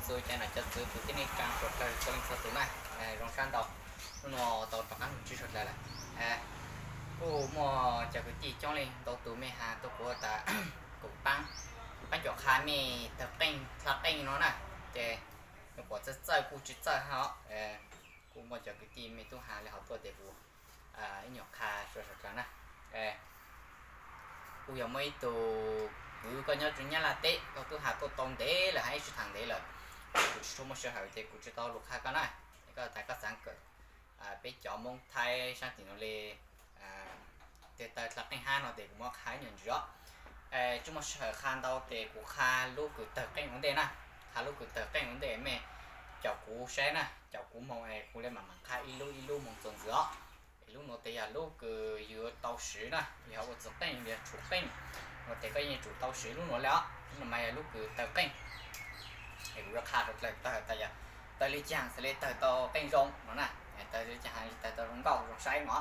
Txhua cov nom cov txwv kwv tij neej tsaa suav dlawg txhua leej txhua tus na, zoo sab ntau. Hnub no tau rov qaab lug ntsib suav dlawg lawm. Kuj muaj cov kwv tij coob leej ntau tus mej has tuaj kuv tas kuv paab, kuv paab cuam qha mej tawg qeej dlha qeej no na, ces nyuam qhuav txawj txawj kuj tsi txawj hab os. Kuj muaj cov kwv tij mej tub has le hov tuaj tes kuv ib nyuag qha suav dlawg na. Kuj yog muaj ib tug kwv koj nyob rua Nyab Laj teb, koj tub has tuaj tau ntev lawm hab ib tsi thaam ntev lawm, kuv tsi tshua muaj sij hawm ces kuv tsi tau lug qha koj na. Es koj tas koj xaav kawm peb cov Moob Thaib saab tim no le tawg taw dlha qeej hab no tes kuv muab qha ib nyuag ntsis os. Tsi muaj sij hawm qha ntau tes kuv qha lub kws tawg qeej ua ntej na. Qha lub kws tawg qeej ua ntej mej caum kuv saib na, caum kuv moog es kuv le maam maam qha ib lub ib lub moog txuas ntxiv os. Es lub nuav tes yog lub kws yug tau siv na, yog ua txug qeej yog tshuam qeej no tes koj yeej tsum tau siv lub nuav le os. Lub nuav mas yog lub kws tawg qeej. Es kuv yuav qha rua dlawg tawg tas yog tawg le caag xwv le tawg tau qeej zoo no na, tawg le caag tawg tau zoo nkauj zoo saib no.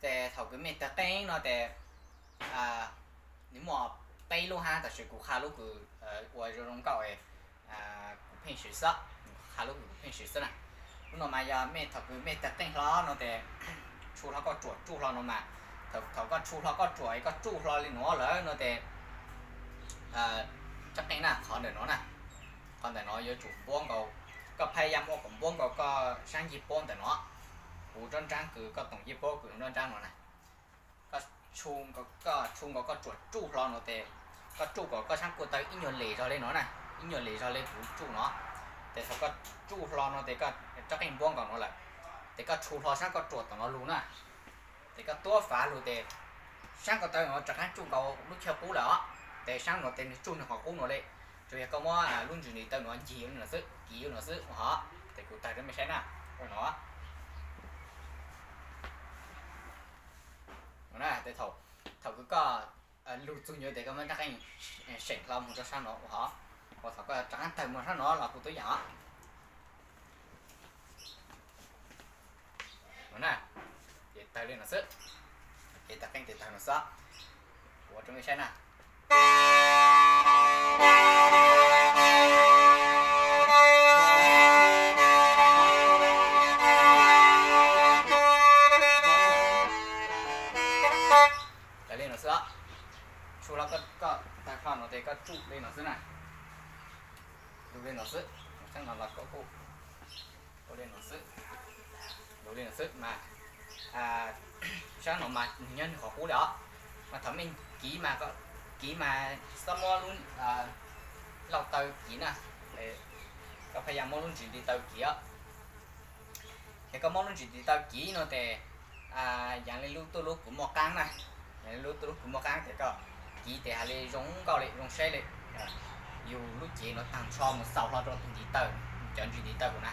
Ces thaum kws mej tawg qeej no tes nws muaj peb lub hab, tab sis kuv qha lub kws ua zoo zoo nkauj es kuv pheej siv xwb, qha lub kws kuv pheej siv xwb na. Lub no mas yog mej thaum kws mej tawg qeej hlo no tes tshu hlo koj tsuam tsuj hlo no mas, thaum koj tshu hlo koj tsuam es koj tsuj hlo le nuav lawm no tes rab qeej na, qhov ntawm no na, qhov ntawm no yuav tsum npuab nkaus, koj phaj yaj muab kom npuab nkaus koj saab yij puab ntawm no, huv nruab nraab kws koj toom yij puab kws nruab nraab no na. Koj tshu nkaus koj tsuam tsuj hlo no tes, koj tsuj kom koj saab ko taw ib nyuag lem zog le no na, ib nyuag lem zog le kuv tsuj no. Tes thaum koj tsuj hlo no tes koj rab qeej npuab nkaus no lawm, tes koj tshu hlo saab koj tsuam tom no lug na. Tes koj tuab fav lug tes saab ko taw no rov qaab tsuj nkaus lub chaw qub lawm os. Tes saab no tes nwg tsuj nwg qhov qub no le, tsuas yog koj muab lub ntsis ntiv taw no ncig ua le no xwb, kiv ua no xwb ua hov. Tes kuv tawg rau mej saib na, ua no. Tes thaum kws koj lug txug nyuv tes koj muab rab qeej seem hlo moog rau saab no ua hov, ua thaum koj rov qaab tawg moog saab no los kuj tub yaam os. Ces tawg le no xwb, ces tawg qeej tes tawg no xwb, ua rau mej saib na. Tawg le no xwb, tshu hlo koj tawg hlo no tes koj tsuj le no xwb na. Lug le no xwb, saab no los koj kuj ua le no xwb, lug le no xwb mas saab no mas nwg nyob nwg qhov qub le os. Mas thaum mej kiv mas, kiv mas xob muab lub lauj taw kiv na, koj phaj yaj muab lub ntsis ntiv taw kiv os. Ces koj muab lub ntsis ntiv taw kiv no tes yaav le lub tuj lub kws muaj qaab na, yaav le lub tuj lub kws muaj qaab tes koj kiv tes has le zoo nkauj le zoo saib le. Yug lub cev no taag nrho mus xaus hlo rau tus ntiv taw, cov ntsis ntiv taw huv na.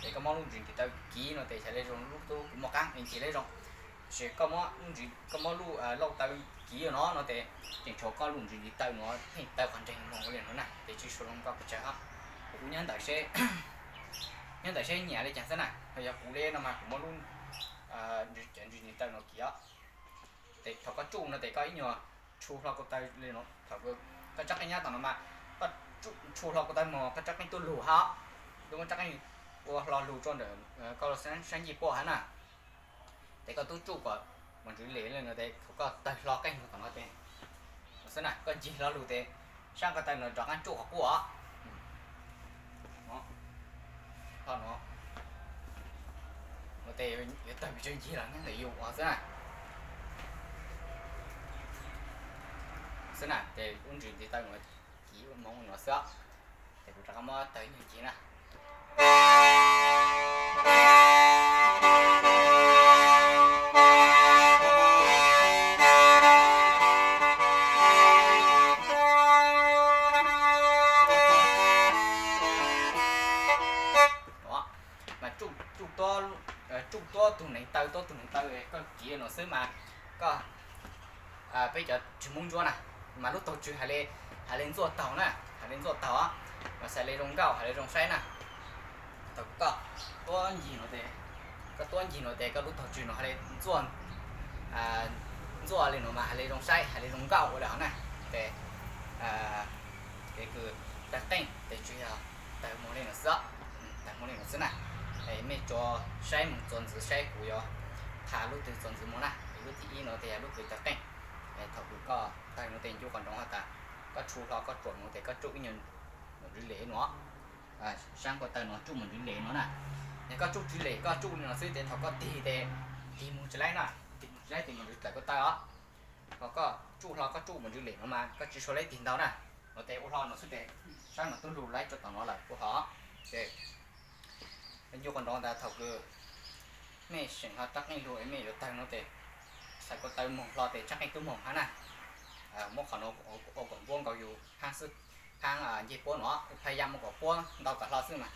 Ces koj muab lub ntsis ntiv taw kiv no tes has le zoo lub tuj lub kws muaj qaab ncig le zoo. Tab sis koj muab lub lauj taw kiv no no tes tseem tshuav koj lub ntsis ntiv taw no pheej taw qhov nreeg moog ua le no na, tes tsi suav zoo nkauj pes tsawg hab. Kuv nyob ntawm seb, nyob ntawm seb nyiam le caag xwb na. Ho yog kuv le no mas kuv muab lub cov ntsis ntiv taw no kiv os. Tes thaum koj tsuj no tes koj ib nyuag tshu hlo ko taw le no, thaum koj rab qeej nyob tom no mas koj tshu hlo ko taw moog koj rab qeej tuaj lug hab, tuaj muab rab qeej ua hlo lug rua ntawm koj saab yij puab hab na. Tes koj tub tsuj kom mos ntsis lem le no tes thaum koj tawg hlo qeej lug tom no tes xwb na, koj ncig hlo lug tes saab ko taw no rov qaab tsuj qhov qub os. Hlo no, no tes yuav tawg pes tsawg ncig los nyob ntawm yus ua xwb na. Xwb na, tes lub ntsis ntiv taw no kiv moog ua no xwb os. Tes kuv rov qab muab tawg ib nyuag ncig na. Mas tsuj tuab tug neev taw, tuab tug neev taw koj kiv no xwb mas koj, peb cov tswv Moob Ntsuab na, mas lub taug tswv has le ntxuaj taug na, has le ntxuaj taug, mas has le zoo nkauj has le zoo saib na. Thaum koj tuab ncig no tes, koj tuab ncig no tes koj lub taug tswv no has le ntxuaj, ntxuaj le no mas has le zoo saib has le zoo nkauj ua le hov na. Tes, tes kws tawg qeej tes tsuas yog Tawg moog li no xwb, tawg moog li no xwb na. Mej tsuas saib moog txuas ntxiv saib kuv yuav qha lub twg txuas ntxiv moog na. Lub thib ib no tes yog lub kws tawg qeej. Thaum kws koj tawg no tes ncu qhov nroos has tas koj tshu hlo koj tsuam moog tes koj tsuj ib nyuag ntsws lem no. Saab koj tawg no tsuj moog ntsws lem no na. Yog koj tsuj ntsws lem koj tsuj li no xwb tes thaum koj tig tes tig moog tsis laib na, tig moog tsis laib tes moog ntsws tawm koj tawg os. Ho koj tsuj hlo koj tsuj moog ntsws lem no mas koj tsis suav laib tig ntau na. No tes ua hlo no xwb tes saab no tub lug laib rua tom no lawm ua hlo. Ces ncu qhov nroos tas thaum kws mej seem hlo rab qeej lug es mej yuav tawg no tes txhais koj tawg moog hlo tes rab qeej tub moog hab na. Muab qhov no ua kom npuab nkaus yug haab xwb, haab ncej puab no ua phaj yaj muab kom puab ntau kom hlo xwb mas.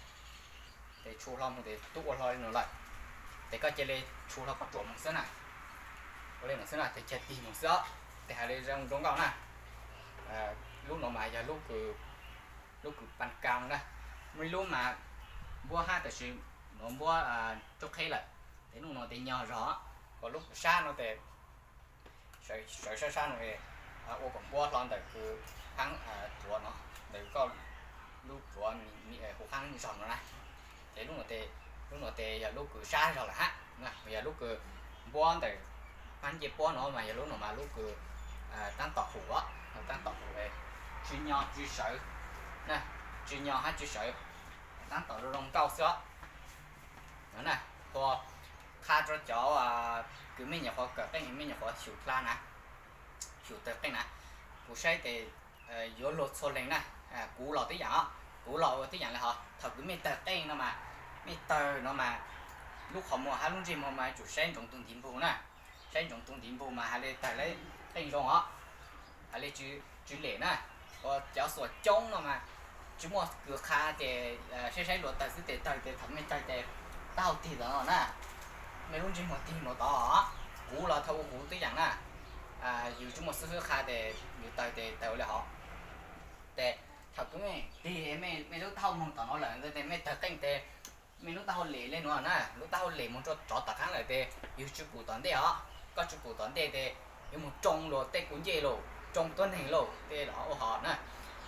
Tes tshu hlo moog tes tub ua hlo li no lawm. Tes koj cia li tshu hlo koj tsuam moog xwb na. Ua li no xwb na tes cia tig moog xwb os. Tes has li zoo zoo nkauj na. Lub no mas yog lub kws paj kaam na. Muaj ib lub mas npuab hab tab sis nuav npuab tub qheb lawm. Tes lub no tes nyog zog, ho lub kws sab no tes sawv sab sab no ua kom npuab hlo ntawm kws haab ruav no, ntawm koj lub ruav hu haab zog no na. Ces lub no tes, lub no tes yog lub kws sab zog lawm hab, yog lub kws npuab ntawm haab ncej puab no mas yog lub no mas lub kws taab tom hum os, taab tom hum, tsi nyo tsi sawv, tsi nyo hab tsi sawv, taab tom zoo zoo nkauj xwb os. No na, qha rua cov kws mej nyuam qhuav kawm qeej mej nyuam qhuav xyum dlha na, xyum tawg qeej na, kuv saib tes yuav luag txhua leeg na. Kuv los tib yaam os, kuv los ua tib yaam le hov. Thaum kws mej tawg qeej no mas, mej tawg no mas lub qhov muag hab lub ntsej muag mas tsum saib ntsoov tug ntiv npug na. Saib ntsoov tug ntiv npug mas has le tawg le qeej zoo os, has le tsw lem na. Ua cov xuam coob no mas tsi muaj kws qha ces saib saib luag tawg xwb tes tawg tes thaum mej tawg tes taub hau tig tom no na, mej lub ntsej muag tig mus tod. Kuv los thaum ua kuv tib yaam na, yus tsi muaj xib fwb qha tes yus tawg tes tawg ua le hov. Tes thaum kws mej tig mej lub taub hau moog tom no lawm tes mej tawg qeej tes mej lub taub hau lem le nuav na, lub taub hau lem moog rua rov tom qaab lawm tes yus tsw pum tom ntej os. Koj tsw pum tom ntej tes yuav moog tsoo luag tej kuv ncej lauj, tsoo tuab neeg lauj tej los ua hov na.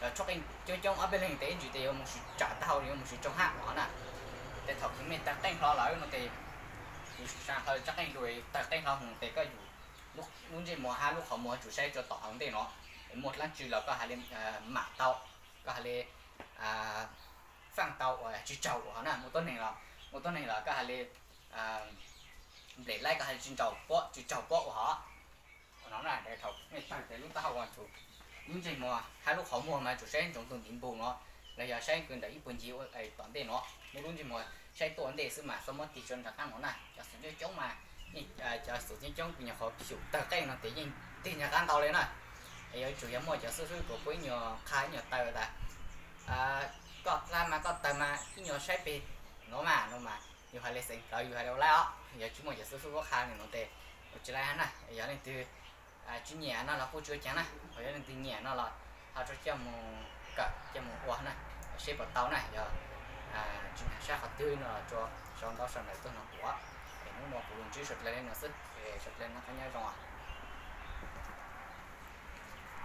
Yog tshuab qeej coob coob ob peb leeg tes ib ntsis tes yuav moog sib tsam taub hau yuav moog sib tsoo hab os na. Tes thaum kws mej tawg qeej hlo lawm no tes yus xaa hlo tsab qeej lug tawg qeej hlo moog tes koj yus lub ntsej muag hab lub qhov muag tsum saib rua tom hauv ntej no. Muaj dlaab tsi los koj has le mam tau, koj has le faaj tau ua tsi tsaug ua hov na. Muaj tuab neeg los, muaj tuab neeg los koj has le nplem laib koj has le tsi tsaug puab, tsi tsaug puab ua hov. Ua no na, thaum mej tawg tes lub taub hau tsum, lub ntsej muag hab lub qhov muag mas tsum saib ntsoov tug ntiv npug no, los yog saib kws ntawm ib puag ncig tom ntej no. Muaj lub ntsej muag saib tuaj ua ntej xwb mas txhob muab tig tsua nraag qaab no na. Cov xuam coob coob mas, cov xuam coob coob kws nyuam qhuav xyum tawg qeej no tes yeej tig nraag qaab ntau le na. Es yuav tsum yog muaj cov xib fwb kuas puab ib nyuag qha ib nyuag taw tas koj dlha mas koj tawg mas ib nyuag saib peg no mas, no mas yus has le xeev plawv yus has le ua laib os. Yog tsi muaj cov xib fwb puab qha le no tes ua tsi laib hab na. Yog leej twg tsi nyiam no los kuj tsi ua caag na, ho yog leej twg nyiam no los ho rua coj moog kawm coj moog ua na, seb puas tau na. Yog tsi nag sab qhov twg no los rua sau ntaub sau ntawv tuaj noog kuv. Es hnub no kuv lug ntsib suav dlawg le no xwb, suav dlawg noj qab nyob zoo os.